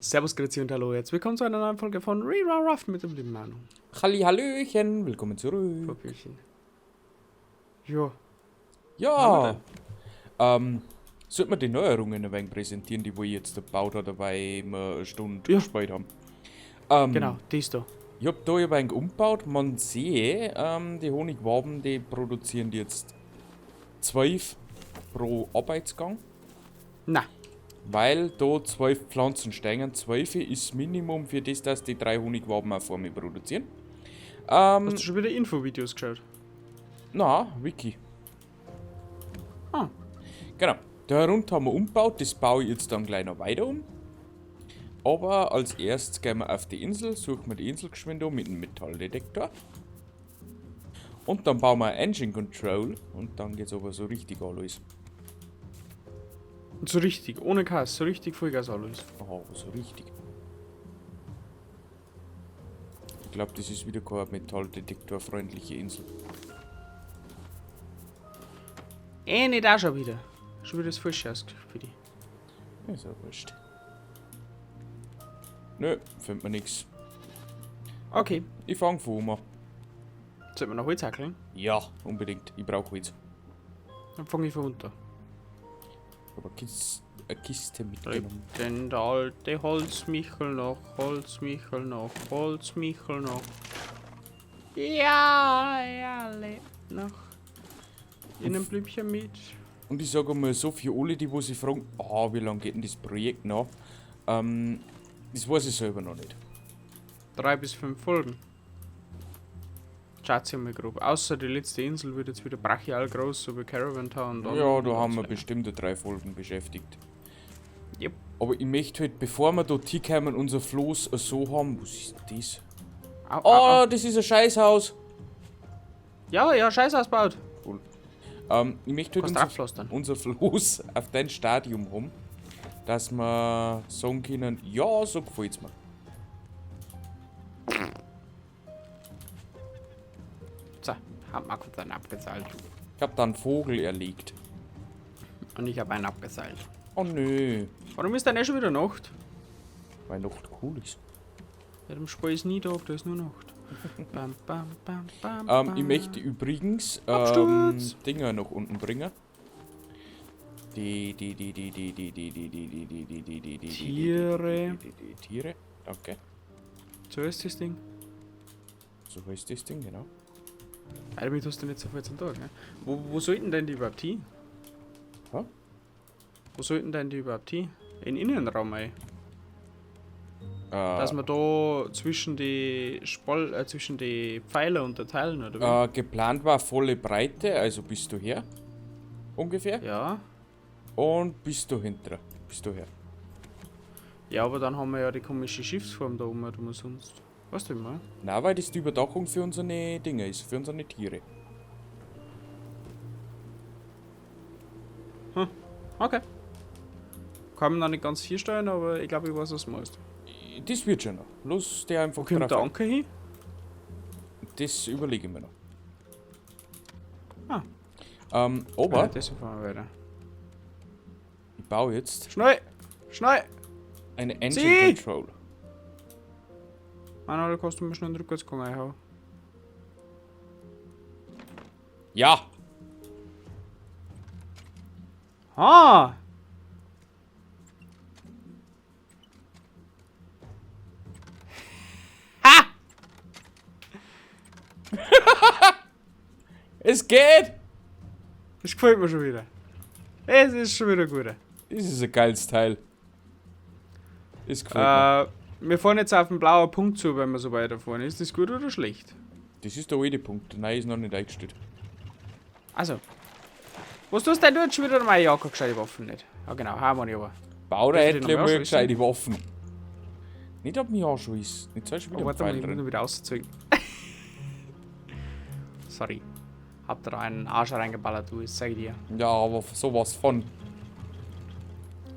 Servus, Grüezi und Hallo. Jetzt willkommen zu einer neuen Folge von Rera Ruff mit dem lieben Manu. Halli, Hallöchen, willkommen zurück. Popöchen. Jo. Ja. Sollte man die Neuerungen ein wenig präsentieren, die wo ich jetzt gebaut habe, weil wir eine Stunde gespielt haben. Genau, die ist da. Ich hab da ein wenig umgebaut. Man sehe, die Honigwaben, die produzieren jetzt 12 pro Arbeitsgang. Na. Weil da 12 Pflanzen steigen. 12 ist Minimum für das, dass die 3 Honigwaben auch vor mir produzieren. Hast du schon wieder Infovideos geschaut? Na, Wiki. Ah. Genau. Da herunter haben wir umgebaut. Das baue ich jetzt dann gleich noch weiter um. Aber als erstes gehen wir auf die Insel, suchen wir die Insel geschwind um mit dem Metalldetektor. Und dann bauen wir ein Engine Control und dann geht's aber so richtig alles. Und so richtig, ohne Kass, so richtig Vollgas alles. Oh, so richtig. Ich glaub, das ist wieder keine metalldetektorfreundliche Insel. Nicht auch schon wieder. Schon wieder das Falsche ausgesucht für dich. Ist ja wurscht. Nö, findet man nix. Okay. Ich fang von oben an. Sollen wir noch Holz hackeln? Ja, unbedingt. Ich brauch Holz. Dann fang ich von unten. Aber eine Kiste mitgenommen. Lebt denn der alte Holzmichel noch, Holzmichel noch, Holzmichel noch. Ja, er lebt noch. In einem Blümchen mit. Und ich sage mal so, für alle, die wo sich fragen, wie lange geht denn das Projekt noch? Das weiß ich selber noch nicht. 3 bis 5 Folgen. Schaut sich mal grob. Außer die letzte Insel wird jetzt wieder brachial groß, so wie Caravan Town. Dann Ja, da haben wir wird's länger. bestimmt 3 Folgen beschäftigt. Yep. Aber ich möchte halt, bevor wir dort hinkommen, unser Floß so haben. Was ist denn das? Au, Oh, au, au. das ist ein Scheißhaus! Ja, ja, Scheißhaus baut. Cool. Ich möchte halt Kannst draufpflastern. unser Floß auf dein Stadium haben, dass wir sagen können, ja, so gefällt's mir. So, hab mal kurz einen abgezahlt. Ich hab da einen Vogel erlegt. Und ich hab einen abgeseilt. Oh nö. Warum ist denn eh schon wieder Nacht? Weil Nacht cool ist. Ja, dem Spiel ist nie Tag, da ist nur Nacht. Bam, bam, bam, bam, Ich bam. möchte übrigens Absturz! Dinger nach unten bringen. Die, die, die, die, die, die, die, die, die, die, die, die, die, die, die, Tiere. die, die, die, Tiere, danke. So ist das Ding. So heißt das Ding, genau. Alter, damit hast du nicht so viel zum Tag, ne? Wo sollten denn die überhaupt hin? Hä? Wo sollten denn die überhaupt hin? In den Innenraum, ey. Dass wir da zwischen die Spal- zwischen die Pfeiler unterteilen, oder wie? Geplant war volle Breite, also bis du her. Ungefähr. Ja. Und bis du hinter. Bis du her. Ja, aber dann haben wir ja die komische Schiffsform da oben, oder was sonst. Weißt du immer? Na, weil das die Überdachung für unsere Dinger ist, für unsere Tiere. Okay. Kann man noch nicht ganz vorstellen, aber ich glaube, ich weiß, was du meinst. Das wird schon noch. Los, der einfach Wo kommt drauf der ein. Anker hin? Das überlege ich mir noch. Ah. Aber Ja, das fahren wir weiter. Ich baue jetzt Schnell! Schnell! eine Engine Zieh! Control. Manuel, kannst du mir schnell einen Rückwärtsgang einhauen? Ja! Ah! Ha! Es geht! Das gefällt mir schon wieder. Es ist schon wieder gut. Das ist ein geiles Teil. Das gefällt mir. Wir fahren jetzt auf den blauen Punkt zu, wenn wir so weiterfahren. Ist das gut oder schlecht? Das ist der alte Punkt. Nein, ist noch nicht eingestellt. Also. Was tust denn du jetzt schon wieder? Meine ja, keine gescheite Waffen nicht. Ja genau, haben wir nicht, aber. Bau dir Darf ich die endlich noch mal mehr gescheite Waffen. Nicht, ob mich anschießt. Jetzt soll ich schon wieder Oh, warte mal, einen ich Pfeil muss drin. noch wieder rausziehen. Sorry. Hab da einen Arsch reingeballert, du, ich sag dir. Ja, aber sowas von.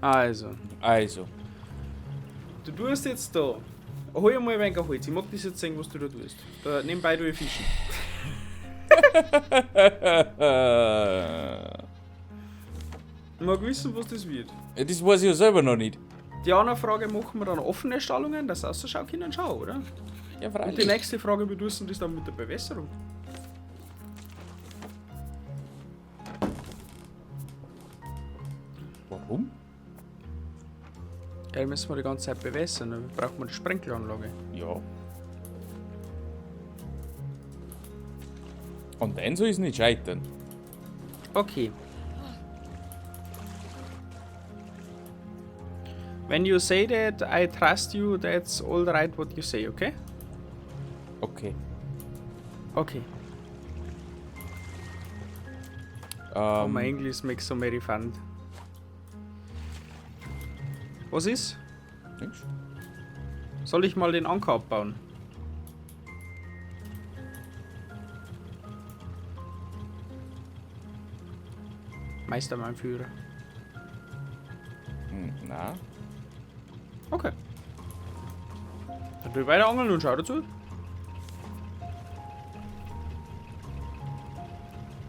Also. Also. Du tust jetzt da. Hol mal ein wenig Holz. Ich mag das jetzt sehen, was du da tust. Da nebenbei tue ich fischen. Ich mag wissen, was das wird. Ja, das weiß ich ja selber noch nicht. Die andere Frage, machen wir dann offene Stallungen, dass rausschauen können, schau, oder? Ja, Und die freilich. nächste Frage, wie tust du das dann mit der Bewässerung? Warum? Ja, die müssen wir die ganze Zeit bewässern, dann braucht man die Sprenkleranlage. Ja. Und dann soll es nicht scheitern. Okay. When you say that, I trust you, that's all right what you say, okay? Okay. Okay. Oh, my English makes so very fun. Was ist? Nix. Soll ich mal den Anker abbauen? Meister, mein Führer. Na. Okay. Dann will ich weiter angeln und schau dazu.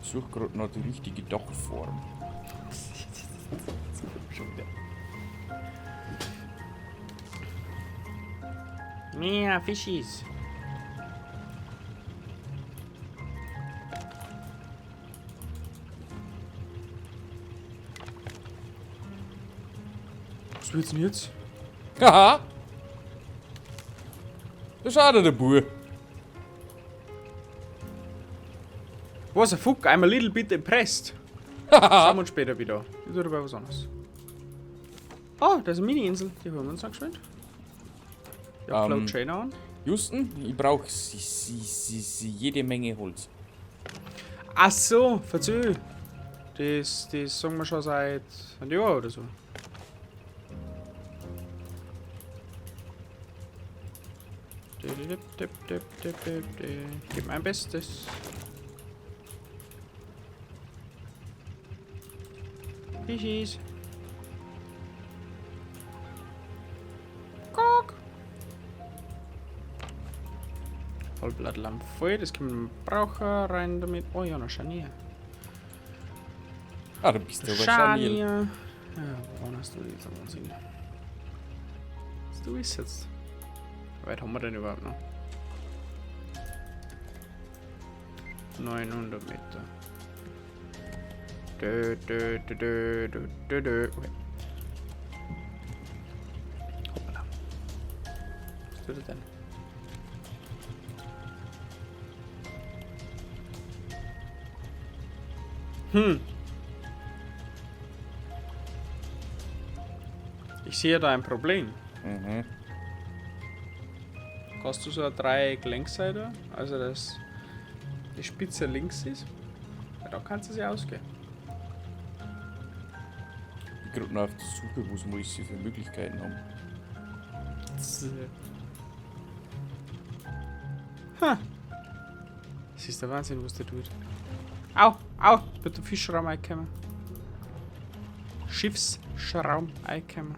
Ich suche gerade noch die richtige Dachform. Schon wieder. Mehr Fischis. Was wird's denn jetzt? Haha! Da schaut er, der Bub. Was a fuck, I'm a little bit impressed. Schauen wir uns später wieder. Ich tue dabei was anderes. Oh, da ist eine Mini-Insel. Die holen wir uns noch geschwind. Ja, Float Chain an. Houston, ich brauche jede Menge Holz. Ach so, verzeih. Das sagen wir schon seit einem Jahr oder so. Ich gebe mein Bestes. Fischis. Guck. Vollblattlamm voll, das können wir brauchen. Rein damit. Oh ja, noch Scharnier. Ah, du bist aber Scharnier. Scharnier. Ja, woran hast du jetzt am Wahnsinn? Was du bist jetzt? Wie weit haben wir denn überhaupt noch? 900 Meter. Dö, dö, dö, dö, dö, dö, dö. Okay. Hoppala. Was tut er denn? Ich sehe da ein Problem. Mhm. Hast du so ein Dreieck Längsseite? Also dass die Spitze links ist? Ja, da kannst du sie ausgehen. Ich bin gerade noch auf der Suche, was wir für Möglichkeiten haben. Ha. Das ist der Wahnsinn, was der tut. Au, au, wird der Fischraum reingekommen. Schiffsschraum reingekommen.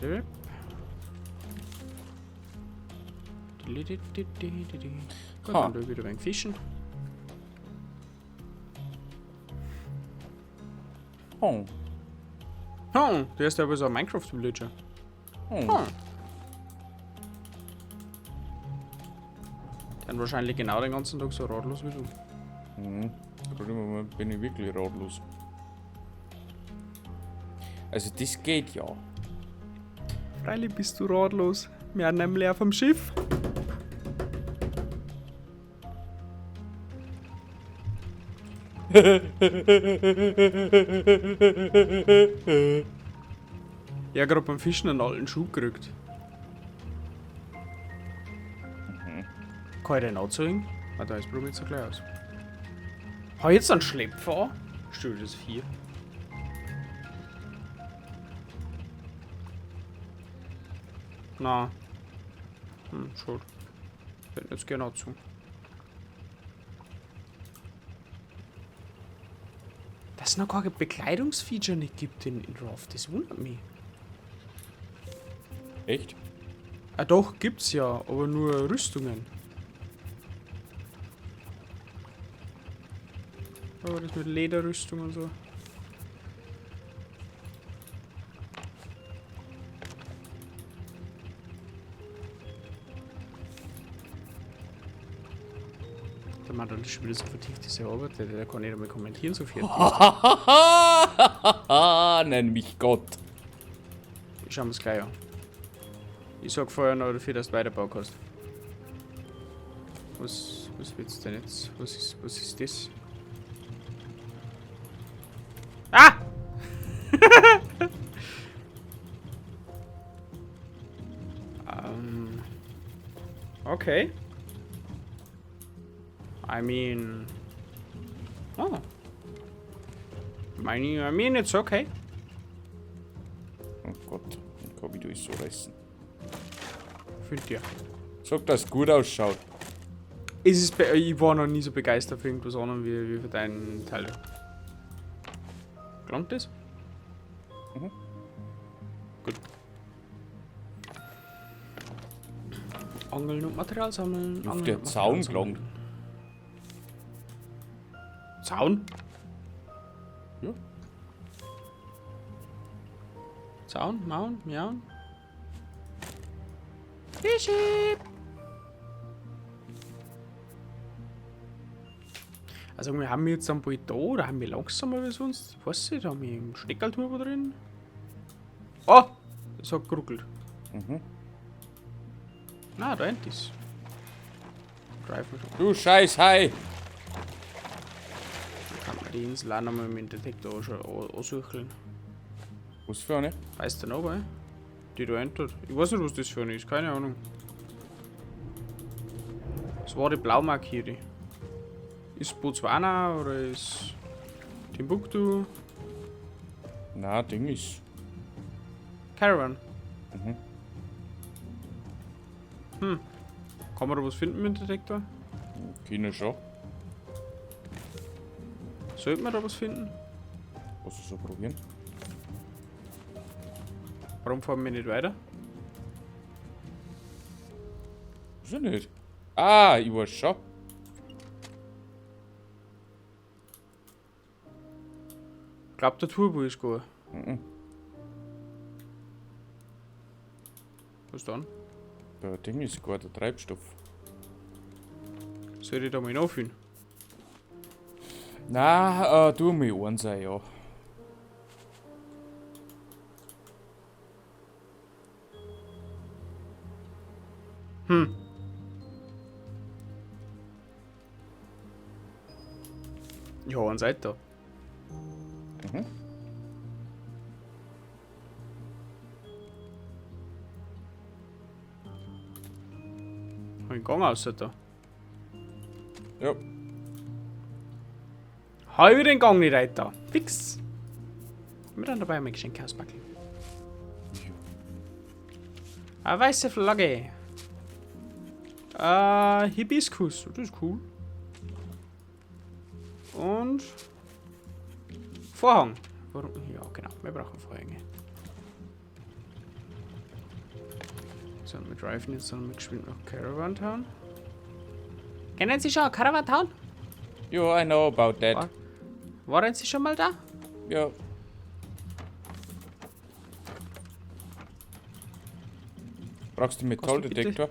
Gut, Ha. dann tue ich wieder ein wenig fischen. Oh. Oh, der ist ja aber so ein Minecraft-Villager. Oh. Hm. Dann wahrscheinlich genau den ganzen Tag so ratlos wie du. Mhm. Gerade im Moment bin ich wirklich ratlos. Also das geht ja. Freilich bist du ratlos. Wir sind nämlich auf dem Schiff. Ich hab grad beim Fischen einen alten Schuh gekriegt. Kann ich den anziehen? Ah, da ist probiert so gleich aus. Hab ich jetzt einen Schleppfahr? Stell das hier. Na. Schade. Ich hätte jetzt gerne angezogen. Dass es noch kein Bekleidungsfeature nicht gibt in Raft, das wundert mich. Echt? Ah doch, gibt's ja, aber nur Rüstungen. Aber das mit Lederrüstung und so. Der Mann hat schon wieder so vertieft diese Arbeit, der kann nicht einmal kommentieren, so viel. Nenn mich Gott. Ich schau mir's gleich an. Ich sag vorher noch dafür, dass du weiterbauen kannst. Was willst du denn jetzt? Was ist das? Ah! Okay. I mean... Oh. I mean, it's okay. Oh Gott, dann kann ich das so reißen. Find dir. Sag, dass es gut ausschaut. Ich war noch nie so begeistert für irgendwas anderem wie für deinen Teil. Gelangt das? Mhm. Gut. Angeln und Material sammeln. Auf Angeln der und Material Zaun sammeln. gelangt. Zaun? Ja. Zaun, Maun, Miaun. Fischi! Also wir haben jetzt dann bald da, oder haben wir langsamer wie sonst? Weiß ich, da haben wir einen Steckerlturbo drin. Oh! Das hat geruckelt. Mhm. Na, da hinten ist. Drive mit. Du scheiß Hai! Da kann man die Insel auch nochmal mit dem Detektor ansuchen. Was für eine? Weißt du noch, ey? Die da entert. Ich weiß nicht, was das für eine ist, keine Ahnung. Das war die blau markierte. Ist Botswana oder ist Timbuktu? Na, Ding ist. Caravan. Mhm. Hm. Kann man da was finden mit dem Detektor? China schon. Sollte man da was finden? Was du so probieren? Warum fahren wir nicht weiter? Weiß ich nicht. Ah, ich weiß schon. Ich glaub, der Turbo ist gut. Mhm. Was dann? Der Ding ist gut, der Treibstoff. Soll ich da mal nachfüllen? Na, tu mir eins ein, ja. Hm. Ja, und seid da. Mhm. Hab ich den Gang aus da. Ja. Hab ich den Gang nicht weiter. Fix. Wir dann dabei mein Geschenk auspacken. Eine weiße Flagge. Hibiskus. Das ist cool. Und Vorhang. Warum? Ja, genau. Wir brauchen Vorhänge. So, wir driven jetzt dann geschwind nach Caravan Town. Kennen Sie schon Caravan Town? Ja, I know about that. Waren Sie schon mal da? Ja. Brauchst du einen Metalldetektor?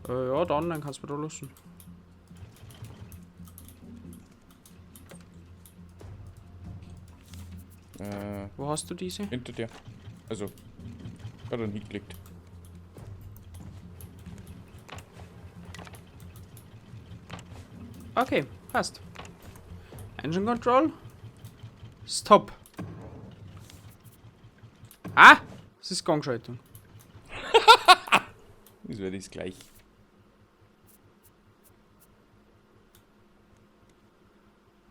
Ja, dann kannst du mir da lassen. Wo hast du diese? Hinter dir. Also, hat er hingeklickt. Okay, passt. Engine Control. Stop. Ah! Das ist Gangschaltung. Das werde ich gleich.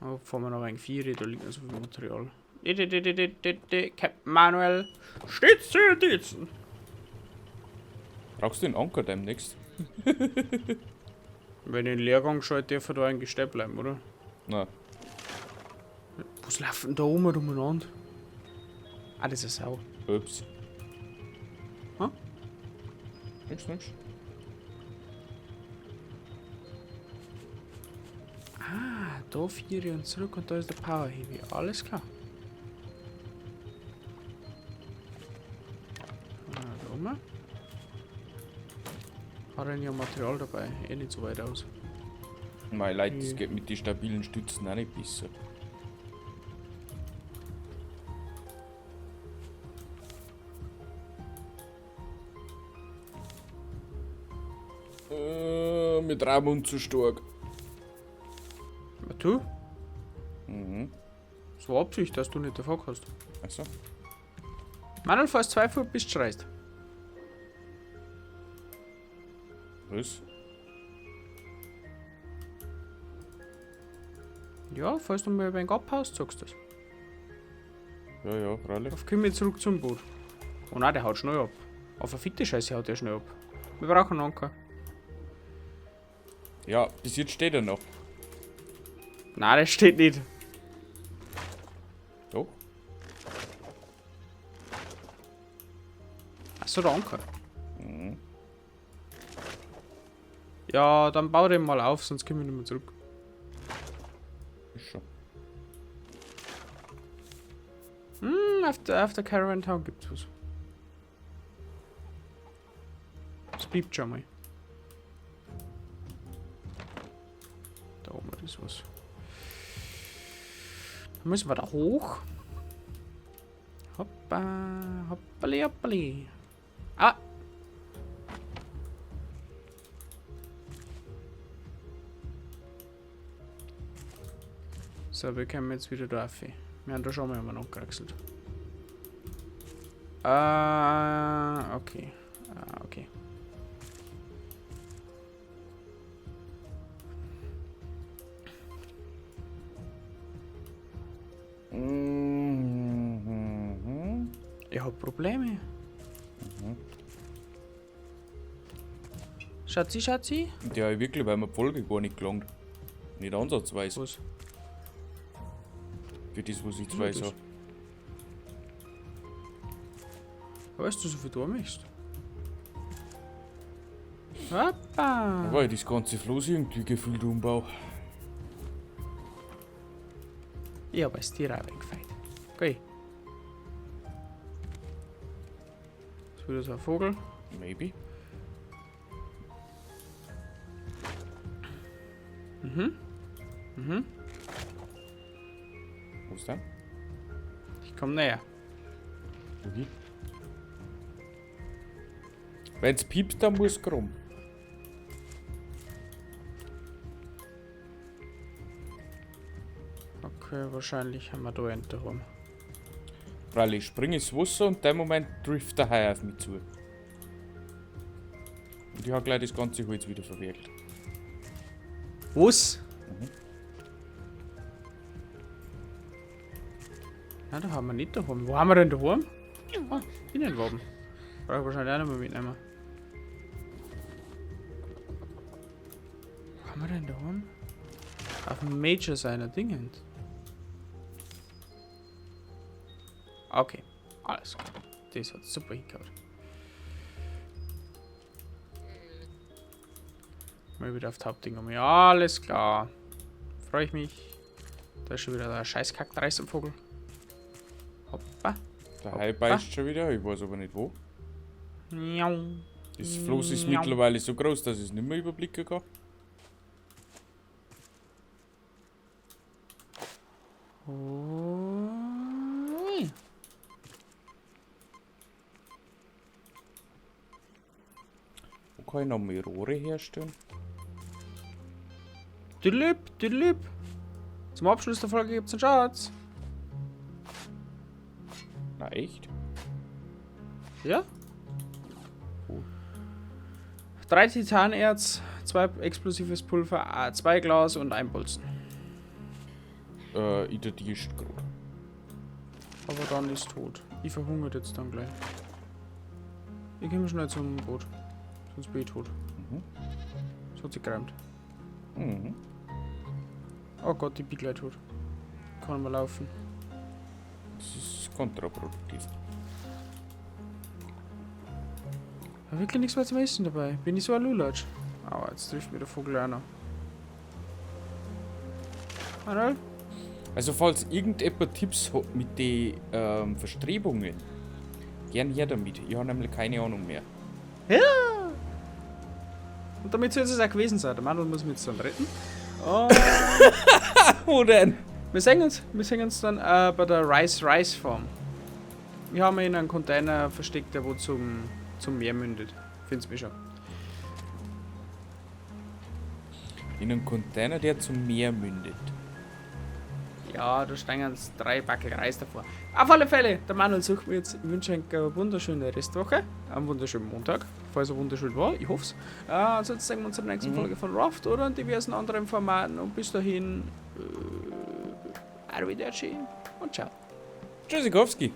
Oh, fahren wir noch ein 4, da liegt noch so viel Material. Captain Manuel. Stets zu Diensten. Brauchst du den Anker demnächst? Wenn ich den Leergang schalte, darf er da eigentlich stehen bleiben, oder? Nein. Was läuft denn da oben umeinander? Ah, das ist eine Sau. Ups. Hm? Nix, nix. Ah, da 4 und zurück und da ist der Power Heavy. Alles klar. Ah, da oben. Hat er ja Material dabei. Eh nicht so weit aus. Mei Leute, das geht mit den stabilen Stützen auch nicht besser. Mit Raum zu stark. Ja, du? Mhm. Das war Absicht, dass du nicht davon hast. Achso. Manuel, falls 2 Fuß bist, schreist. Was? Ja, falls du mal ein wenig abhaust, sagst du das. Ja, ja, freilich. Auf komm ich zurück zum Boot. Oh nein, der haut schnell ab. Auf eine fitte Scheiße haut der schnell ab. Wir brauchen einen Anker. Ja, bis jetzt steht er noch. Nein, der steht nicht. Doch. Achso, der Anker. Mhm. Ja, dann bau den mal auf, sonst kommen wir nicht mehr zurück. Ist schon. Auf der Caravan Town gibt's was. Das piept schon mal. Da oben ist was. Dann müssen wir da hoch. Hoppa, hoppali, hoppali. Ah! So, wir kommen jetzt wieder da rauf. Wir haben da schon mal jemanden angekraxelt. Okay. Okay. Mhm. Ich hab Probleme. Mhm. Schatzi, Schatzi? Ja, wirklich, weil mir die Folge gar nicht gelangt. Nicht ansatzweise. Was? Für das, was ich Ja, zwei das- sag. Weißt du, so viel du möchtest? Hoppa! Weil ich das ganze Floß irgendwie gefühlt umbau. Ich hab als Tier auch weggefeit. Okay. Ist wieder so ein Vogel. Maybe. Mhm. Mhm. Was denn? Ich komm näher. Wohin? Wenn's piepst, dann muss krumm. Okay, wahrscheinlich haben wir da einen daheim. Freilich, spring ins Wasser und in dem Moment trifft der Hai auf mich zu. Und ich hab gleich das ganze Holz wieder verwerkelt. Was? Mhm. Na, da haben wir nicht daheim. Wo haben wir denn daheim? Ah, Bienenwaben. Brauche ich wahrscheinlich auch nicht mehr mitnehmen. Wo haben wir denn daheim? Auf dem Major seiner Dingend. Okay, alles klar. Das hat super hingehauen. Mal wieder auf die Hauptding um. Ja, alles klar. Freue ich mich. Da ist schon wieder der scheiß Kackdreißenvogel. Hoppa. Der Hai beißt schon wieder, ich weiß aber nicht wo. Miau. Das Floß ist Miau. mittlerweile so groß, dass ich es nicht mehr überblicken kann. Ui. Wo kann ich noch mehr Rohre herstellen? Düdelüp, düdelüp. Zum Abschluss der Folge gibt's einen Schatz. Na echt? Ja. Cool. 3 Titanerz, 2 explosives Pulver, 2 Glas und 1 Bolzen. Ich der grad. Aber dann ist tot. Ich verhungert jetzt dann gleich. Ich komme schnell zum Boot. Sonst bin ich tot. Mhm. Das hat sich gereimt. Mhm. Oh Gott, ich bin gleich tot. Kann nicht mehr laufen. Das ist kontraproduktiv. Hab wirklich nichts mehr zum Essen dabei. Bin ich so ein Lulatsch. Aua, jetzt trifft mir der Vogel auch noch. Manuel? Also falls irgendjemand Tipps hat mit den Verstrebungen, gern her damit. Ich habe nämlich keine Ahnung mehr. Ja! Und damit soll es auch gewesen sein. Der Manuel muss mich jetzt dann retten. Oh. Wo denn? Wir sehen uns dann bei der Rice Rice Farm. Wir haben in einem Container versteckt, der wo zum Meer mündet. Findest mich schon. In einem Container, der zum Meer mündet. Ja, da stehen uns 3 Backel Reis davor. Auf alle Fälle, der Manuel sucht mir jetzt. Ich wünsche euch eine wunderschöne Restwoche, einen wunderschönen Montag, falls er wunderschön war, ich hoff's. Ansonsten sehen wir uns in der nächsten Folge von Raft oder in diversen anderen Formaten. Und bis dahin, arrivederci und ciao. Tschüssikowski.